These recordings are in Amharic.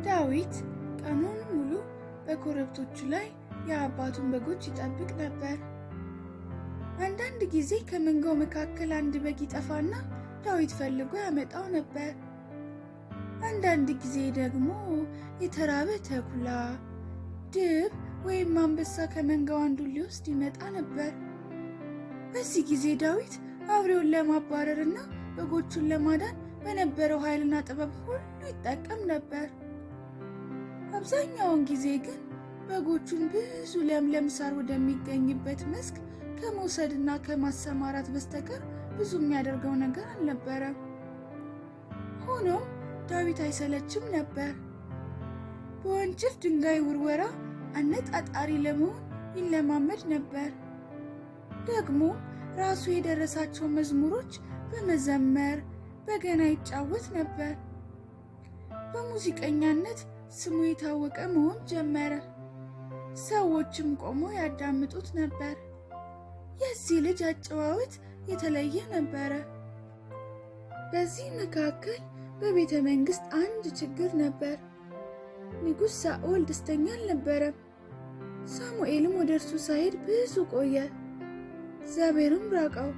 ዳዊት ቀኑን ሙሉ በኮረብቶቹ ላይ የአባቱን በጎች ይጠብቅ ነበር። አንዳንድ ጊዜ ከመንጋው መካከል አንድ በግ ይጠፋና ዳዊት ፈልጎ ያመጣው ነበር። አንዳንድ ጊዜ ደግሞ የተራበ ተኩላ፣ ድብ ወይም አንበሳ ከመንጋው አንዱን ሊወስድ ይመጣ ነበር። በዚህ ጊዜ ዳዊት አውሬውን ለማባረርና በጎቹን ለማዳን በነበረው ኃይልና ጥበብ ሁሉ ይጠቀም ነበር። አብዛኛውን ጊዜ ግን በጎቹን ብዙ ለምለም ሳር ወደሚገኝበት መስክ ከመውሰድና ከማሰማራት በስተቀር ብዙ የሚያደርገው ነገር አልነበረም። ሆኖም ዳዊት አይሰለችም ነበር። በወንጭፍ ድንጋይ ውርወራ አነጣጣሪ ለመሆን ይለማመድ ነበር። ደግሞ ራሱ የደረሳቸው መዝሙሮች በመዘመር በገና ይጫወት ነበር። በሙዚቀኛነት ስሙ የታወቀ መሆን ጀመረ። ሰዎችም ቆመው ያዳምጡት ነበር። የዚህ ልጅ አጨዋወት የተለየ ነበረ። በዚህ መካከል በቤተ መንግስት አንድ ችግር ነበር። ንጉሥ ሳኦል ደስተኛ አልነበረም። ሳሙኤልም ወደ እርሱ ሳይሄድ ብዙ ቆየ። እግዚአብሔርም ራቀው።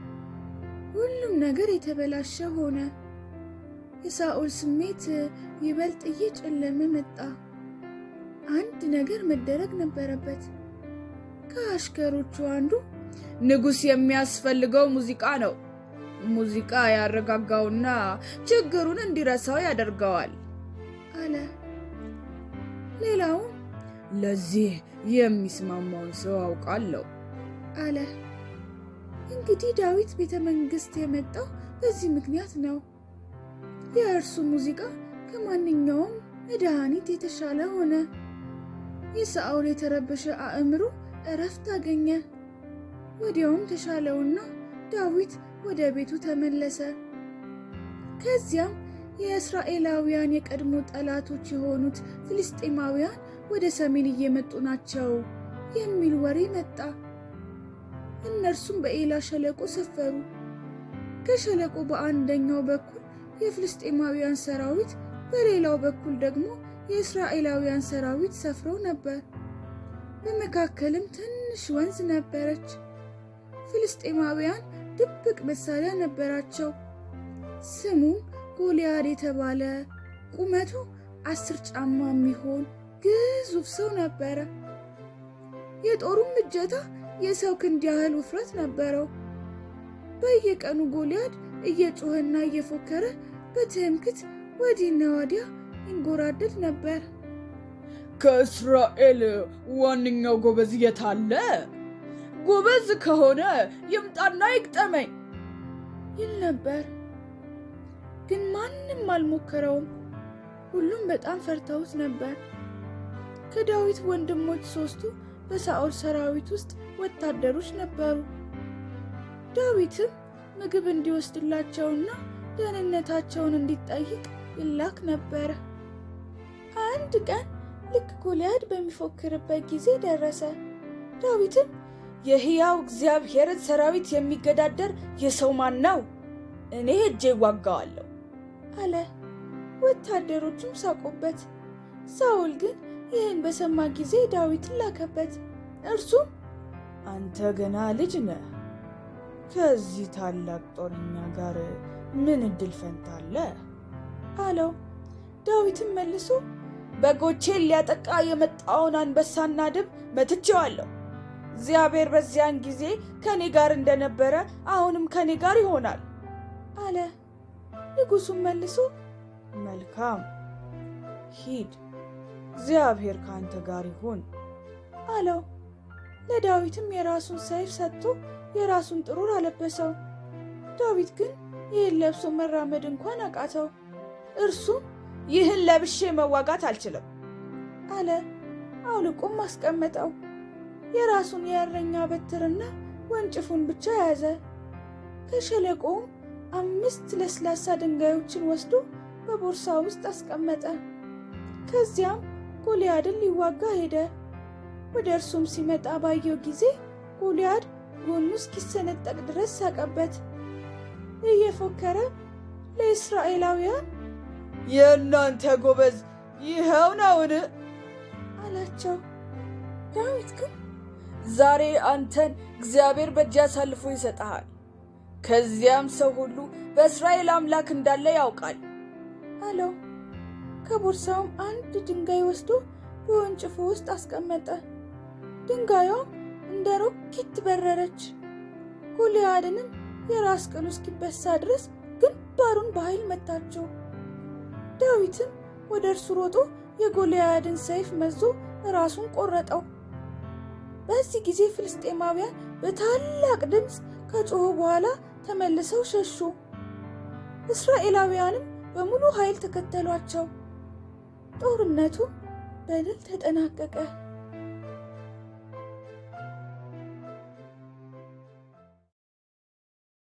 ሁሉም ነገር የተበላሸ ሆነ። የሳኦል ስሜት ይበልጥ እየጨለመ መጣ። አንድ ነገር መደረግ ነበረበት። ከአሽከሮቹ አንዱ ንጉሥ የሚያስፈልገው ሙዚቃ ነው። ሙዚቃ ያረጋጋውና ችግሩን እንዲረሳው ያደርገዋል አለ። ሌላውም ለዚህ የሚስማማውን ሰው አውቃለሁ አለ። እንግዲህ ዳዊት ቤተ መንግስት የመጣው በዚህ ምክንያት ነው። የእርሱ ሙዚቃ ከማንኛውም መድኃኒት የተሻለ ሆነ። የሳኦል የተረበሸ አእምሮ እረፍት አገኘ። ወዲያውም ተሻለውና ዳዊት ወደ ቤቱ ተመለሰ። ከዚያም የእስራኤላውያን የቀድሞ ጠላቶች የሆኑት ፍልስጤማውያን ወደ ሰሜን እየመጡ ናቸው የሚል ወሬ መጣ። እነርሱም በኤላ ሸለቆ ሰፈሩ። ከሸለቆ በአንደኛው በኩል የፍልስጤማውያን ሰራዊት፣ በሌላው በኩል ደግሞ የእስራኤላውያን ሰራዊት ሰፍረው ነበር። በመካከልም ትንሽ ወንዝ ነበረች። ፍልስጤማውያን ድብቅ መሳሪያ ነበራቸው። ስሙም ጎልያድ የተባለ ቁመቱ 10 ጫማ የሚሆን ግዙፍ ሰው ነበረ። የጦሩም እጀታ የሰው ክንድ ያህል ውፍረት ነበረው። በየቀኑ ጎልያድ እየጮኸና እየፎከረ በትምክት ወዲህና ወዲያ ይንጎራደድ ነበር። ከእስራኤል ዋነኛው ጎበዝ የት አለ? ጎበዝ ከሆነ ይምጣና ይግጠመኝ ይል ነበር። ግን ማንም አልሞከረውም። ሁሉም በጣም ፈርተውት ነበር። ከዳዊት ወንድሞች 3ቱ በሳኦል ሰራዊት ውስጥ ወታደሮች ነበሩ። ዳዊትም ምግብ እንዲወስድላቸውና ደህንነታቸውን እንዲጠይቅ ይላክ ነበር። አንድ ቀን ልክ ጎልያድ በሚፎክርበት ጊዜ ደረሰ። ዳዊትም የሕያው እግዚአብሔርን ሰራዊት የሚገዳደር የሰው ማን ነው? እኔ ሄጄ እዋጋዋለሁ አለ። ወታደሮቹም ሳቁበት። ሳኦል ግን ይህን በሰማ ጊዜ ዳዊትን ላከበት። እርሱም አንተ ገና ልጅ ነህ፣ ከዚህ ታላቅ ጦረኛ ጋር ምን እድል ፈንታ አለ? አለው። ዳዊትም መልሶ በጎቼን ሊያጠቃ የመጣውን አንበሳና ድብ መትቼዋለሁ። እግዚአብሔር በዚያን ጊዜ ከኔ ጋር እንደነበረ አሁንም ከኔ ጋር ይሆናል አለ። ንጉሡም መልሶ መልካም ሂድ፣ እግዚአብሔር ከአንተ ጋር ይሁን አለው። ለዳዊትም የራሱን ሰይፍ ሰጥቶ የራሱን ጥሩር አለበሰው። ዳዊት ግን ይህን ለብሶ መራመድ እንኳን አቃተው። እርሱም ይህን ለብሼ መዋጋት አልችልም አለ። አውልቆም አስቀመጠው። የራሱን የእረኛ በትርና ወንጭፉን ብቻ ያዘ። ከሸለቆውም 5 ለስላሳ ድንጋዮችን ወስዶ በቦርሳ ውስጥ አስቀመጠ። ከዚያም ጎልያድን ሊዋጋ ሄደ። ወደ እርሱም ሲመጣ ባየው ጊዜ ጎልያድ ጎኑ እስኪሰነጠቅ ድረስ ሳቀበት። እየፎከረ ለእስራኤላውያን የእናንተ ጎበዝ ይኸው ነውን? አላቸው። ዳዊት ግን ዛሬ አንተን እግዚአብሔር በእጄ አሳልፎ ይሰጥሃል፣ ከዚያም ሰው ሁሉ በእስራኤል አምላክ እንዳለ ያውቃል አለው። ከቦርሳውም አንድ ድንጋይ ወስዶ በወንጭፉ ውስጥ አስቀመጠ። ድንጋዩም እንደ ሮኬት በረረች። ጎልያድንም የራስ ቅሉ እስኪበሳ ድረስ ግንባሩን በኃይል መታቸው። ዳዊትም ወደ እርሱ ሮጦ የጎልያድን ሰይፍ መዞ ራሱን ቆረጠው። በዚህ ጊዜ ፍልስጤማውያን በታላቅ ድምፅ ከጮኹ በኋላ ተመልሰው ሸሹ። እስራኤላውያንም በሙሉ ኃይል ተከተሏቸው። ጦርነቱ በድል ተጠናቀቀ።